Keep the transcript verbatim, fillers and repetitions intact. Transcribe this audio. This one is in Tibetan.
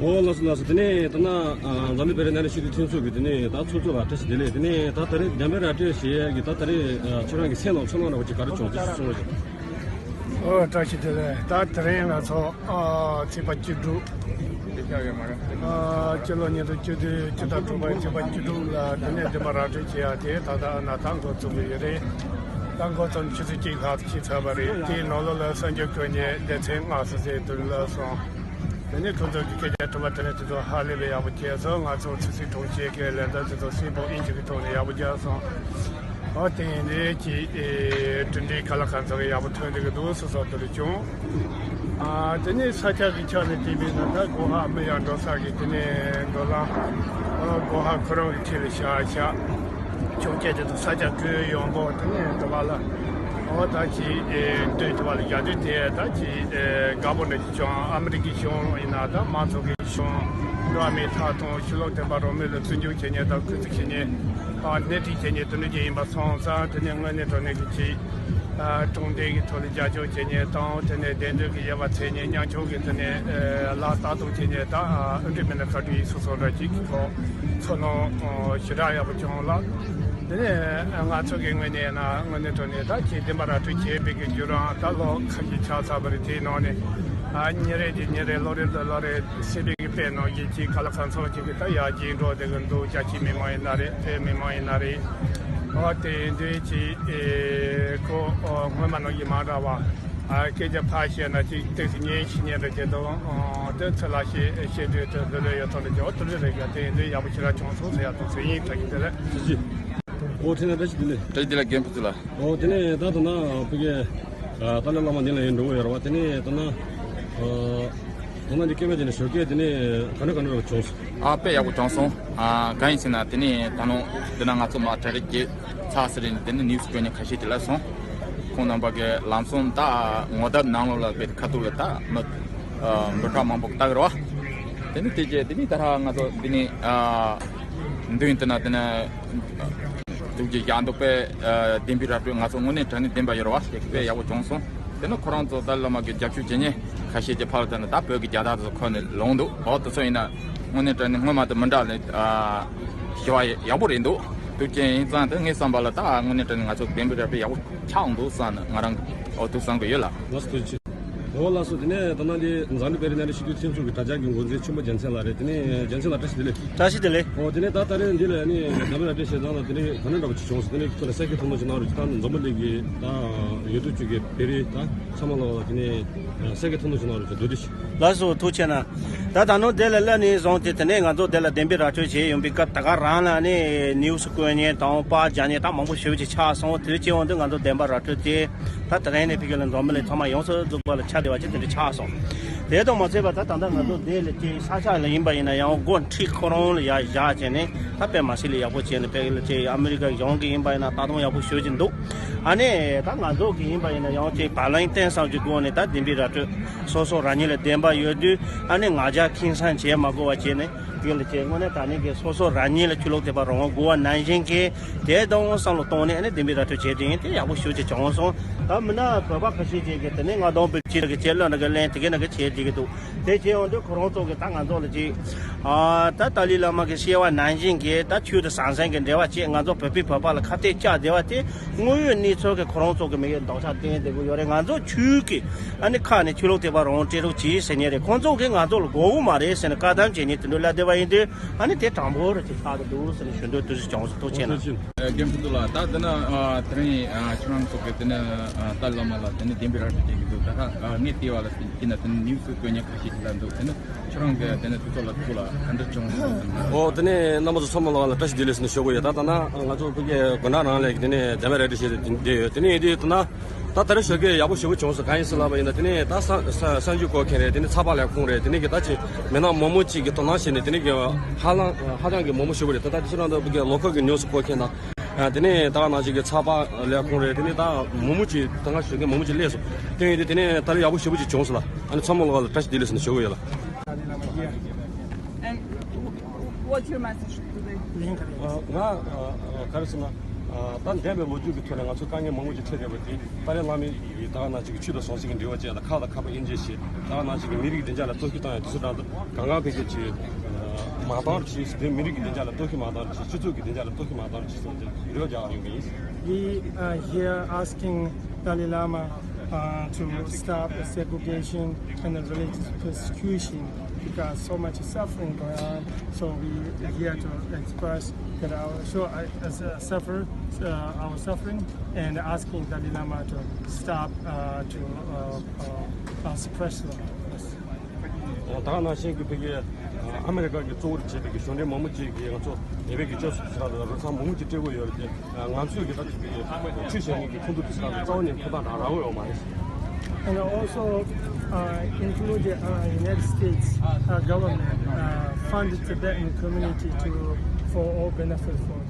ཨོ་ལགས་སོ་ལགས་སོ། དེ་ནས་ད་ན་འཛམ་གླིང་བོད་རིགས་མཉམ་འབྲེལ་ཞི་བདེ་མཐུན་ཚོགས་ཀྱི་དེ་ནས་ད་ཚོགས་གཙོ་ལགས་བཀྲ་ཤིས་བདེ་ལེགས། དེ་ནས་ད་ད་རེས་འགྲན་བསྡུར་ར་སྤྲོད་བྱེད་ཡས་ཀྱི་ད་ད་རེས་ཁྱོད་རང་གི་སེམས་ནང་ཚོར་སྣང་འདྲ་བོ་ཅིག་ག་རེ་བྱུང་ཅིག་གསུང་རོགས་ཞུ། ཨོ་བཀྲ་ཤིས་བདེ་ལེགས། ད་དེ་རིང་ང་ཚོ་ཨ་ཚེས་པ་བཅུ་དྲུག་ཨ་སྤྱི་ལོ་ཉིས་སྟོང་བཅུ་བདུན་ཕྱི་ཟླ་དྲུག་པའི་ཚེས་པ་བཅུ་དྲུག་ལ་དེ་ནས་འགྲན་བསྡུར་ར་སྤྲོད་བྱེད་ཡ་དེ་ད་ལྟ་ཨ་ན་ད་འགོ་བཙུགས་པ་ཡོད་རེད། ད་འགོ་བརྩམས་ཆུ་ཚོད་གཅིག་ལྷག་ཕྱིན་ཚར་བ་རེད། དེའི་ནང་ལོགས་ལ་གསར་འགྱུར་བཀོད་མཁན་སྡེ་ཚན་ལྔ་སོ་སོའི་དུས་ལ་སོང་། དེ་ནས་ཁོ་ཚོ་གི་སྐད་ཆ་དྲི་བ་དྲིས་ལན་དེ་ཚོ་ཧ་ལས་པའི་ཡག་པོ་བྱས་སོང་། ང་ཚོ་ཆུ་ཚོད་དྲུག་ཅུ་གི་ལན་འདེབས་དེ་ཚོ་གསལ་པོ་དབྱིན་ཇི་གི་ཐོག་ནས་ཡག་པོ་རྒྱག་སོང་། ཨོ་དེ་ཡིན་དུས་ཀྱི་ཨེ་གྲུབ་འབྲས་ཁ་ལག་ཁ་ཚོ་གི་ཡག་པོ་ཐོན་བསྡད་ཀྱི་འདུག་སོ་སོ་དེ་རུ་བྱུང་། ཨ་དེ་ནས་ས་ཆ་གི་ཆ་ནས་བལྟས་པས་ན་ད་སྒོ་ཧ་མི་ཡག་འགྲོ་ས་གི་དེ་ནས་འགྲོ་ལམ་ཨ་སྒོ་ཧ་ཁོ་རང་གི་ཁྲིད་ལ་བཞག་བཞག་ཆོག་མཆན་དེ་ཚོ་ས་ཆ་བཀོད་ཡོང་གོ། དེ་ནས་དུ་བ་ལ་ཨོ་ད་ཅི་ཨེ་འདོད་དུ་བ་ལ་རྒྱ་དུས་དེ་ད་ཅི་ཨེ་དགའ་པོ་འདྲ་ཅིག་བྱུང་། ཨ་མི་རི་ཀའི་གཞུང་ཡིན་ན་ད་མང་ཚོགས་ཀྱི་གཞུང་འགྲོ་བ་མིའི་ཐོབ་ཐང་ཕྱི་ལོགས་བསྟན་པ་རང་མོས་ལ་བརྩི་འཇོག་བྱེད་མཁན་དང་སྐུལ་ཚིག་བྱེད་མཁན་ཨ་སྣེ་ཁྲིད་བྱེད་མཁན་དེ་འདྲ་ཅིག་ཡིན་པ་སོང་ཙང་དེ་ནས་དངོས་གནས་དྲང་གནས་ཀྱི་ཅི་ཨ་དྲང་བདེན་གྱི་ཐོག་ལ་རྒྱབ་སྐྱོར་བྱེད་མཁན་དང་དེ་ནས་བདེན་དོན་གྱི་དབྱེ་བ་འབྱེད་མཁན་མཉམ་ཕྱོགས་ཀྱི་དེ་ནས་ཨ་ལ་ལྟ་རྟོག་བྱེད་མཁན་དང་ཨ་འདྲ་མིན་ན་བཀའ་འཁྲོལ་ཡིག་སོ་སོ་འདྲ་ཅིག་གི་ཐོག་ཚོར་སྣང་ཞེ་དྲག་ཡག་པོ་བྱུང་ལ། དེ་ནས་ང་ཚོ་གི་ངོས་ནས་ན་དངོས་གནས་དྲང་གནས་ད་ཁྱེད་འདེམས་པ་ར་སྤྲོད་བྱས་པའི་གི་བརྒྱུད་རིམ་ད་ལོ་ཁ་ཤས་ཆགས་ཚར་བ་རེད། དེའི་ནང་ནས་ཨ་ཉིན་རེ་གི་ཉིན་རེ་ལོ་རེ་ལོ་རེ་སྲིད་པའི་གི་དཔེ་ནང་གི་ཅིག་ཁ་ལག་ཁ་ཚོགས་ཅིག་གི་ད་ཡར་རྒྱས་འགྲོ་བསྡད་གི་འདུག་རྒྱ་ཆེའི་མི་མང་ཡིན་ན་རེད། བོད་མི་མང་ཡིན་ན་རེད། ཨོ་དེ་འདྲའི་ཅིག་ཨེ་ཁོ་ཨོ་སྔོན་མ་ནང་གི་མང་དྲགས་པ། ཨ་སྐད་ཆ་ཕར་བཤད་ན་ཅིག་ཏོག་ཙམ་ཉན་ཤེས་ཉན་རེ་བྱེད་དོ། ཨ་དེ་ཚོ་ལ་བཤད་བཤད་དུས་དེ་ལྷོད་ལྷོད་ཡོད་ཐོག་ལ་ཇོ་དེ་རེ་རེ་ག་དེ་འདྲའི་ཡག་པོ་ཞེ་དྲག་བྱུང་སོང་ཟེར་ཡག་དང་ཟེར་ཡིན། ད་ཡིན་དེ་ལས། ཨོ་དེ་ནས་བཀྲ་ཤིས་བདེ་ལེགས། བཀྲ་ཤིས་བདེ་ལེགས་རྒན་ཕུན་ཚོགས་ལགས། ཨོ་དེ་ནས་ད་ད་ན་ཕ་གི་ཨ་ཏཱ་ལའི་བླ་མ་འདི་ལ་ཡིན་འགྲོ་གི་ཡོད་རེད་བ། དེ་ནས་ད་ན་ཨ་ད་ན་འདི་སྐད་མེད་དེ་ནས་ཞོགས་ཀས་དེ་ནས་ག་འདྲ་ག་འདྲ་བྱུང་སོང་། ཨ་དཔེ་ཡག་པོ་བྱུང་སོང་། ཨ་གང་ཡིན་ཟེར་ན་དེ་ནས་ད་ནང་འདི་ན་ང་ཚོ་མ་གྲ་སྒྲིག་བྱས་ཚར་ཟེར་ནས་དེ་ནས་ནིའུ་སི་བཀོད་མཁན་ཁ་ཤས་དེ་ལ་སོང་། ཁོང་རྣམ་པ་གི་ལམ་སང་ད་ངོ་དེབ་ནང་ལོགས་ལ་བེད་ཁ་ཐུག་ལ་ད་མི་འབུམ་ཕྲག་མང་པོ་ལྟ་གི་རེད་བ། དེ་ནི་དེ་རྗེས་དེ་ནི་ད་ཧ་ང་ཚོ་འདི་ནི་མདུན་དེ་ན་དེ་ན་ཐུགས་རྗེ་རྒྱ་འདུག་པས། བདེན་པའི་ར་སྤྲོད་ང་ཚོ་དངོས་གནས་དྲང་གནས་བདེན་པ་ཡོད་རེད་བ། དེ་དཔེ་ཡག་པོ་བྱུང་སོང་། དེ་ནི་ཁོ་རང་ཚོ་ཏཱ་ལའི་བླ་མ་གི་རྒྱབ་སྐྱོར་བྱེད་མཁན་ཁ་ཤས་ཀྱི་ཕར་ལ་དེ་ན་ད་བོད་ཀྱི་རྒྱལ་དར་ཚོ་ཁོ་ནས་ལོང་འདུག་ཨོ་དེ་ཚོ་ཡིན་ན་དངོས་གནས་དྲང་གནས་སྔོན་མ་དང་མི་འདྲ་ལས་ཞི་བ་ཡག་པོ་རེད་འདུག་དུས་ཆེན་ཡིན་ཙང་དེ་ངའི་བསམ་པ་ལ་ད་དངོས་གནས་དྲང་གནས་ང་ཚོ་བདེན་པའི་ར་སྤྲོད་ཡག་པོ་ཆགས་འདུག་བསམ་ནས་ང་རང་ཨོ་ཐུགས་བསམ་གི་ཡོད་ལ། ལགས་སོ་ཐུགས་རྗེ་ཆེ། ཨོ་ལགས་སོ། དེ་ནས་ད་ནང་འདི་འཛམ་གླིང་བོད་རིགས་མཉམ་འབྲེལ་ཞི་བདེ་མཐུན་ཚོགས་ཀྱི་དྲ་རྒྱ་གི་འགོ་འཛིན་ཆེན་པོ་རྒྱལ་མཚན་ལགས་རེད། དེ་ནས་རྒྱལ་མཚན་ལགས་བཀྲ་ཤིས་བདེ་ལེགས། བཀྲ་ཤིས་བདེ་ལེགས། ཨོ་དེ་ནས་ད་ད་རེས་འདི་ལ་ནི་འཛམ་གླིང་ར་སྤྲོད་བྱེད་སྟངས་ལ་དེ་ནས་ག་འདྲ་འདྲ་པོ་ཅིག་བྱུང་སོང་། དེ་ནས་ཁྱོད་ལ་གསལ་བཤད་ཐུང་ཐུང་ཅིག་གནང་རོགས་གྱིས། ད་འཛམ་བུ་གླིང་གི་ད་ཡུལ་གྲུ་བཅུ་གི་བོད་རིགས་ད་ཚང་མ་ལ་དེ་ནས་གསལ་བཤད་ཐུང་ཐུང་ཅིག་གནང་རོགས་གྱིས། འདུག་སེ་ཞུ། ལགས་སོ་ཐུགས་རྗེ་གནང་། ད་ད་ནང་དེ་ལ་སླེབས་ནས་བཟུང་སྟེ་དེ་ནས་ང་ཚོ་དེ་ལ་བདེན་པའི་ར་སྤྲོད་བྱས་ཡོང་པའི་སྐབས་ད་ག་རང་ལ་ནི་ནིའུ་སི་བཀོད་མཁན་དང་པར་རྒྱག་མཁན་ད་མང་པོ་ཞེ་པོ་ཅིག་ཆགས་སོང་། དེ་བྱས་འོང་དུས་ང་ཚོ་བདེན་པའི་ར་སྤྲོད་དེ་ད་དེ་རིང་ནས་ཕ་གི་ལ་འཛམ་བུ་གླིང་ཚང་མ་ཡོངས་སུ་རྫོགས་པ་ལ་ཁྱབ་བསྡད་པ་ཅིག་དེ་འདྲ་ཆགས་སོང་། དེ་དང་མ་ཚད་པ་ད་ད་ལྟ་ང་ཚོ་དེ་ལ་ཅིག་ས་ཆ་ལ་ཡིན་པ་ཡིན་ན་ཡང་སྒོ་འཁྲིས་ཁོ་རང་ལ་ཡར་བཞག་བྱས་ནས་ད་དཔེ་མ་སྲིད་ལ་ཡག་པོ་བྱས་ནས་ཕ་གི་ལ་ཅིག་ཨ་མི་རི་ཀ་གཞུང་གི་ཡིན་པ་ཡིན་ན་ལྟ་སྟངས་ཡག་པོ་ཞེ་པོ་ཅིག་འདུག་ཨ་ནི་ད་ང་ཚོ་གི་ཡིན་པ་ཡིན་ན་ཡང་ཅིག་བར་ལམ་བརྟེན་ཙམ་གྱི་སྒོ་ནས་ད་བདེན་པའི་ར་སྤྲོད་སོ་སོ་རང་ཉིད་ལ་བདེན་པ་ཡོད་དུས་ཨ་ནི་ང་རྒྱལ་ཁེངས་སེམས་བྱེད་མ་དགོས་པ་བྱས་ནས་དེ་ལ་བྱས་དངོས་གནས་དྲང་གནས་ཀྱི་སོ་སོ་རང་ཉིད་ལ་ཆོས་ལུགས་དད་པ་རང་དབང་དགོས་པ་ནང་བཞིན་གྱི་དེ་དང་བསམ་བློ་གཏོང་ནས་ཨ་ནི་བདེན་པའི་ར་སྤྲོད་བྱས་དེ་ཡིན་དེ་ཡག་པོ་ཞེ་པོ་ཅིག་བྱུང་སོང་། ད་མི་སྣ་བོད་པ་ཁ་ཤས་ཅིག་གིས་དེ་ནས་ང་དང་བོད་ཕྱི་གི་ཆེད་བློན་འདྲ་གི་གླེང་དེ་གས་འདྲ་གི་བྱས་བསྡད་ཀྱི་འདུག་དེ་བྱས་ཡོང་དུས་ཁོ་རང་ཚོ་གིས་ད་ང་ཚོ་ལ་ཅིག་ཨ་ད་ཏཱ་ལའི་བླ་མ་གི་བཤད་པ་ནང་བཞིན་གྱི་ད་ཆོས་དང་ཟང་ཟིང་གི་འབྲེལ་བ་བྱས་ང་ཚོ་བོད་པའི་བོད་པ་ལ་ཁ་གཏད་བཅག་བསྡད་པ་དེ་དངོས་ཡོད་གནས་ཚུལ་གྱི་ཁོ་རང་ཚོ་གི་མི་གི་འདོད་ཆགས་བསྟན་བསྡད་ཀྱི་ཡོད་རེད། ང་ཚོ་ཆོས་ཀྱི་ཨ་ནི་ཁ་ནས་ཆོས་ལུགས་དད་པ་རང་དབང་སྤྲད་རོགས་གྱིས་ཟེར་མཁན་རེད། ཁོང་ཚོ་གིས་ང་ཚོ་ལ་དགོས་ཀྱི་མ་རེད་ཟེར་ནས་བཀག་སྡོམ་བྱེད་ནས་དེ་འདྲ་ལབ་བསྡད་པ་ཡིན་དུས་ཨ་ནི་དེ་དྲང་པོ་རེད་ཅེས་ཆགས་ཀྱི་འདུག་ཟེར་ནས་ཞུ་འདོད་དུ་བྱུང་སོང་། ཐུགས་རྗེ་གནང་། རྒན་ཕུན་ཚོགས་ལགས། ད་དེ་ན་ཨ་དེ་རིང་ཨ་ཁྱེད་རང་ཚོ་གི་དེ་ན་ཨ་ཏཱ་བླ་མ་ལ་དེ་ནས་བདེན་པའི་ར་སྤྲོད་བྱེད་ཀྱི་འདུག་ད་ཁ་ཨ་ངས་བལྟས་པ་ལ་དེ་ན་དེ་ནས་ནིའུ་སི་བཀོད་མཁན་ཁ་ཤས་ཅིག་ལ་འདུག་དེ་ནས་ཁྱེད་རང་གི་དེ་ནས་དུས་ཚོད་ལ་ཐུག་ལ་ག་འདྲ་བྱུང་སོང་ཟེར་ན། ཨོ་དེ་ནས་རྣམ་པ་ཚོ་ཚང་མ་ལ་བཀྲ་ཤིས་བདེ་ལེགས་ཟེར་ནས་ཞུ་གི་ཡོད། ད་ད་ན་ང་ཚོ་ཕ་གི་དགོན་གྲྭ་རང་ལ་གི་དེ་ནས་བདེན་པའི་ར་སྤྲོད་བྱེད་དེ་བསྡད་ཡོད། དེ་ནས་ཡིན་དུས་ད་ན་ད་ད་རེས་ཞོགས་ཀས་ཡག་པོ་ཞེ་པོ་བྱུང་སོང་། གང་ཡིན་ཟེར་ལབ་པ་ཡིན་ན་དེ་ནས་ད་གསར་གསར་གསར་འགྱུར་བཀོད་མཁན་རེད། དེ་ནས་ཚགས་པར་ལས་ཁུངས་རེད། དེ་ནས་གི་ད་ཅིག་མི་སྣ་མང་པོ་ཅིག་གི་དོ་སྣང་བྱས་ནས་དེ་ནས་གི་ཧ་ལམ་ཧ་ཅང་གི་མང་པོ་ཞེ་པོ་རེད། ད་ད་དེ་ཚོ་རང་ད་ཕ་གི་ལོ་ཁོལ་གི་ནིའུ་སི་བཀོད་མཁན་དང་། ཨ་དེ་ནས་ད་ག་ནང་བཞིན་གྱི་ཚགས་པར་ལས་ཁུངས་རེད། དེ་ནས་ད་མང་པོ་ཅིག་ད་སྔ་ཞོགས་ཀས་མང་པོ་ཅིག་སླེབས་སོང་། དེ་ཡིན་དུས་དེ་ནས་ད་རེས་ཡག་པོ་ཞེ་པོ་ཅིག་བྱུང་སོང་ལ། ཨ་ནི་ཚང་མ་ལ་བཀྲ་ཤིས་བདེ་ལེགས་ཟེར་ནས་ཞུ་གི་ཡོད་ལ། And what's your message today? ཨ་ང་ཨ་ག་རེ་ཟེར་ན། ད་འདས་པའི་ལོ་རྒྱུས་ཀྱི་ཐོག་ནས་ང་ཚོ་དཀའ་ངལ་མང་པོ་ཅིག་འཕྲད་བསྡད་པ་དེ་ཏཱ་ལའི་བླ་མས་ད་ག་ནང་བཞིན་གྱི་ཆོས་དང་ཟང་ཟིང་གི་འབྲེལ་བ་བཅས་དང་ཁ་དང་ཁ་པར་དབྱེ་འབྱེད་བྱེད། ད་ག་ནང་བཞིན་གྱི་མི་རིགས་བདེ་འཇགས་ལ་གཏོར་བཤིག་བཏང་ཡ་དེ་ཚོ་དང་གང་ག་ཕལ་ཆེར་ཅིག་མ་བཏང་རོགས་བྱེད། དེ་མི་རིགས་ཀྱི་བདེ་འཇགས་ལ་གཏོར་བཤིག་མ་བཏང་རོགས་བྱེད། སྤྱི་ཚོགས་ཀྱི་བདེ་འཇགས་ལ་གཏོར་བཤིག་མ་བཏང་རོགས་བྱེད་བསམ་སྟེ་རེ་བ་རྒྱག་གི་ཡོད་པ་ཡིན། We are here asking Dalai Lama uh, to stop the segregation and the religious persecution because so much suffering going on. So we are here to express that our show uh, as a suffer uh, our suffering and asking Dalai Lama to stop uh, to uh, uh, uh, suppress them. ད་ག་ནང་བཞིན་གྱི་ཕ་གི་ཨ་མེ་རི་ཀ་གི་གཙོ་བོར་བྱས་པའི་གི་གཞུང་འབྲེལ་མང་པོ་ཅིག་གིས་ང་ཚོ་ནེ་པལ་གྱི་སྤྱི་ཚོགས་སུ་ད་རུ་ཁག་མང་པོ་ཅིག་སྤྲད་དགོས་ཡོད་རེད་དེ། ང་ཚོས་གི་ད་ཅིག་གི་ཁྲུས་བྱས་ནས་གི་ཁོང་ཚོ་དེ་ཚོ་ད་རྩ་བ་ནས་ཐོབ་ཐང་རག་རག་ཡོད་མ་རེད། And also uh, included uh, United States uh, government uh, funded Tibetan community to for all benefit for